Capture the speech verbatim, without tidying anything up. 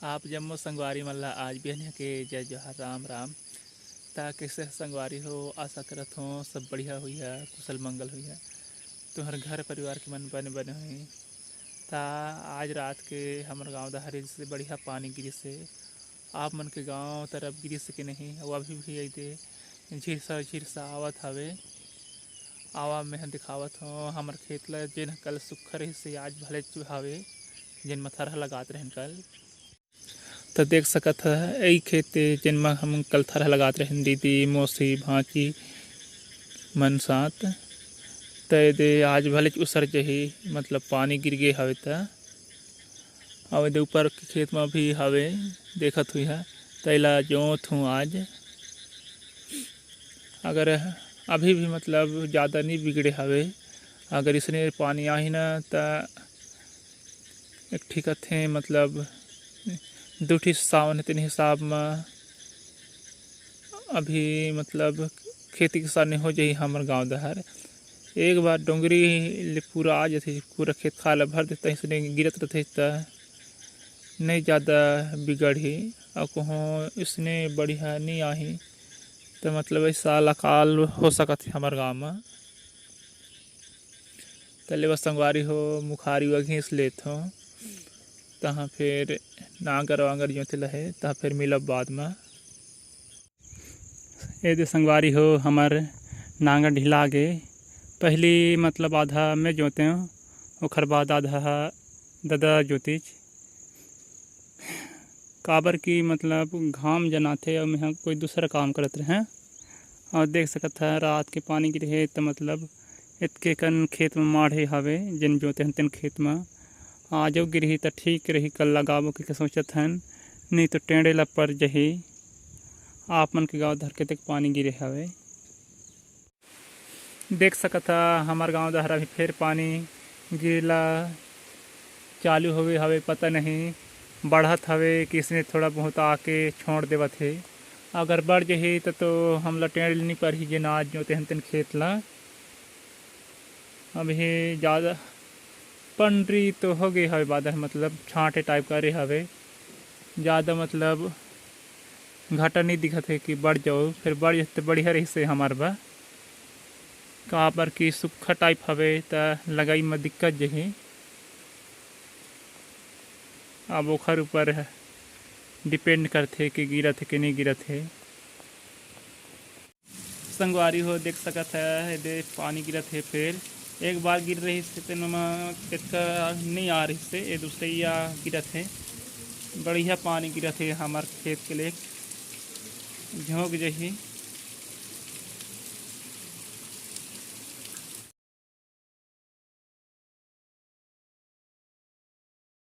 आप जम्मो संगवारी मन ला आज बिहनिया के जय जोहार, राम राम। ता कैसे संगवारी हो? आशा करत हों सब बढ़िया होइहा, कुशल मंगल होइहा। तुहर घर परिवार के मन बने बने होही। ता आज रात के हमर गांव डहर से बढ़िया पानी गिरिस हे। आप मन के गांव तरफ गिरिस हे कि नहीं, वो अभी भी अइदे झिरसा झिरसा आवत हवे। आवा, मैं ह दिखावत हों हमर खेत ला, जेन ह कल सुक्खा रहिस हे, आज भले चुहावे, जेन म थरहा लगात रहेन कल। त देख सकत ह, एही खेत ए, जेन म हम कल थरहा लगात रहेन, दीदी, मौसी, भांची मन साथ। त एदे आज भलेच उसर जही, मतलब पानी गिर गे हवे त। अउ एदे ऊपर के खेत म भी हवे, देखत हुई ह। त एला जोत हूँ आज। अगर अभी भी मतलब ज़्यादा नहीं बिगड़े हवे, अगर इसने पानी आही ना त एक ठीक थे, मतलब दू ठी सावन हे, तेन हिसाब म अभी मतलब खेती किसानी हो जाही हमर गांव डहर। एक बार डोंगरी ले पूरा आ जाथे, पूरा खेत खार ला भर देथे, इसने गिरत रथे त नहीं ज़्यादा बिगड़ही। अउ कहूँ इसने बढ़िया नहीं आही त मतलब इस साल अकाल हो सकत हे हमर गांव म। त लेवा संगवारी हो, मुखारी वा घींच लेत हों, तहाँ फिर नांगर वांगर जोते लहे, तहाँ फिर मिलब बाद म। एदे संगवारी हो, हमर नांगर ढिला गे। पहली मतलब आधा मैं जोतेंव, ओखर बाद आधा ह ददा जोतिच। काबर कि मतलब घाम जनाथे अउ मैं ह कोई दूसरा काम करत रहें। अउ देख सकत ह, रात के पानी गिरे हे, त मतलब एतके कन खेत म माढ़े हवे, जेन जोते हन तेन खेत म। आजो गिरही त ठीक रही, कल लगाबो कहिके सोचत हन, नहीं तो टेंड़े ला पर जही। आप मन के गांव डहर कतेक पानी गिरे हवे, देख सकत ह। हमर गांव डहर अभी फेर पानी गिरेला चालू होवे हवे, पता नहीं बढ़त हवे कि इसने थोड़ा बहुत आके छोड़ देवत हे। अगर बढ़ जही त तो हमला टेंड़ लेनी परही, जेन आज जोते हन तेन खेत ला। अभी ज़्यादा पंडरी तो हो गए हवे बादर, मतलब छांटे टाइप करे हवे, ज़्यादा मतलब घाटा नहीं दिखत हे कि बढ़ जाओ, फिर बढ़ जाते बढ़िया रही से हमार बा। काबर कि सुक्खा टाइप हवे त लगाई म दिक्कत जही। अब ओखर ऊपर डिपेंड करथे कि गिरत हे कि नहीं गिरत हे। संगवारी हो, देख सकत ह, एदे पानी गिरत हे। फेर एक बार गिर रहिस हे, तेन म एतका नइ आ रहिस हे, ए दूसरइया गिरत हे। बढ़िया पानी गिरत हे, हमर खेत के लेक झोंक जही।